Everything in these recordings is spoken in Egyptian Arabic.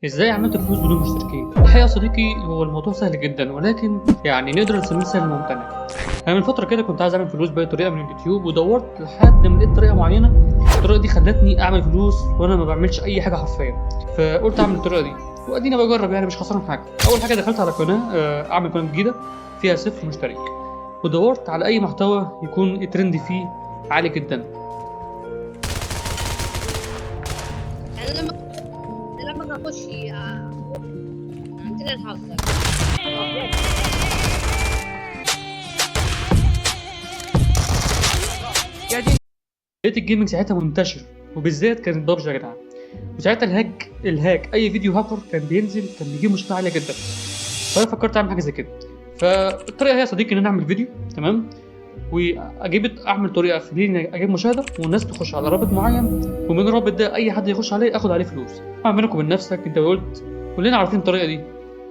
ازاي عملت فلوس بدون مشتركين؟ الحقيقة يا صديقي هو الموضوع سهل جدا، ولكن يعني نقدر نسميه سهل ممتنع. انا من فترة كده كنت عايز اعمل فلوس باي طريقه من اليوتيوب، ودورت لحد ما لقيت طريقه معينة. الطريقة دي خلتني اعمل فلوس وانا ما بعملش اي حاجة حرفيا، فقلت اعمل الطريقة دي وادينا بجرب، يعني مش خسران حاجة. اول حاجة دخلت على قناة، اعمل قناة جديدة فيها 0 مشترك، ودورت على اي محتوى يكون الترند فيه عالي جدا. يعني لما اخش عندنا الحظ. لقيت ال gaming ساعتها منتشر، وبالذات كانت بابجي يا جدعان. وساعتها ال hack اي فيديو هاكر كان بينزل كان بيجيب مشاهدات عالية جدا. فانا فكرت اعمل حاجة زي كده. فالطريقه هي يا صديقي ان انا اعمل فيديو، تمام، واجيب اعمل طريقه خليني اجيب مشاهده والناس تخش على رابط معين، ومن الرابط ده اي حد يخش عليه اخد عليه فلوس. طبعا بينك وبين نفسك انت قلت كلنا عارفين الطريقة دي،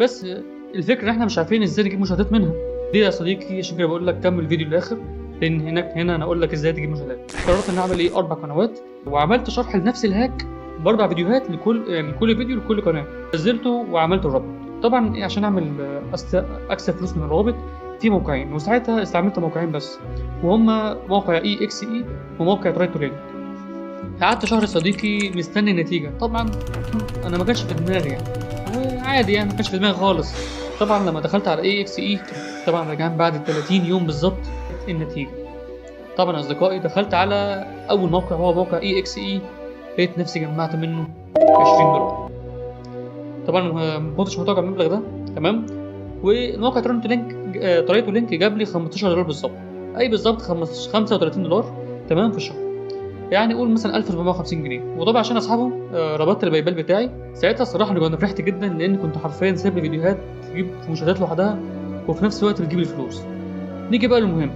بس الفكرة ان احنا مش عارفين ازاي نجيب مشاهدات منها. دي يا صديقي عشان كده بقول لك كمل الفيديو للاخر، لان هنا انا اقول لك ازاي تجيب مشاهدات. قررت ان اعمل ايه؟ 4 قنوات، وعملت شرح لنفس ال hack ب4 فيديوهات لكل، يعني كل فيديو لكل قناة، نزلته وعملت الرابط. طبعا عشان اعمل اكسب فلوس من الروابط في موقعين، وساعتها استعملت موقعين بس، وهما موقع EXE وموقع Try to Link. قعدت شهر صديقي مستني النتيجة. طبعا انا ما كانش في دماغي يعني، وعادي يعني ما كانش في دماغي خالص. طبعا لما دخلت على EXE، طبعا رجعان بعد 30 يوم بالظبط النتيجة. طبعا اصدقائي دخلت على اول موقع هو موقع EXE، لقيت نفسي جمعت منه 20 دولار. طبعا ما كنتش متوقع المبلغ ده، تمام. والموقع Try to Link جاب لي 15 دولار بالظبط، اي بالظبط 35 دولار، تمام، في الشهر. يعني قول مثلا 1750 جنيه. وطبعا عشان اسحبه، ربطت ال PayPal بتاعي. ساعتها الصراحة انا كنت فرحت جدا، لان كنت حرفيا سايب فيديوهات تجيب مشاهدات لوحدها وفي نفس الوقت بتجيب لي فلوس. نيجي بقى للمهم،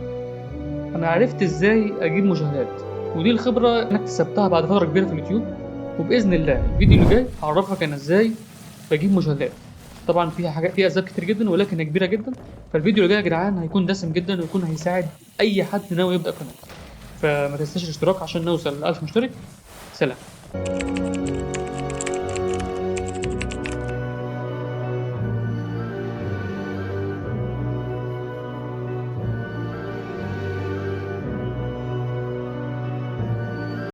انا عرفت ازاي اجيب مشاهدات، ودي الخبرة انا اكتسبتها بعد فترة كبيرة في اليوتيوب. وباذن الله الفيديو اللي جاي هعرفك انا ازاي بجيب مشاهدات. طبعا فيها حاجات، فيها اسباب كتير جدا ولكن كبيرة جدا. فالفيديو اللي جاي يا جدعان هيكون دسم جدا، ويكون هيساعد اي حد ناوي يبدا قناة. فما تنساش الاشتراك عشان نوصل ل 1000 مشترك. سلام.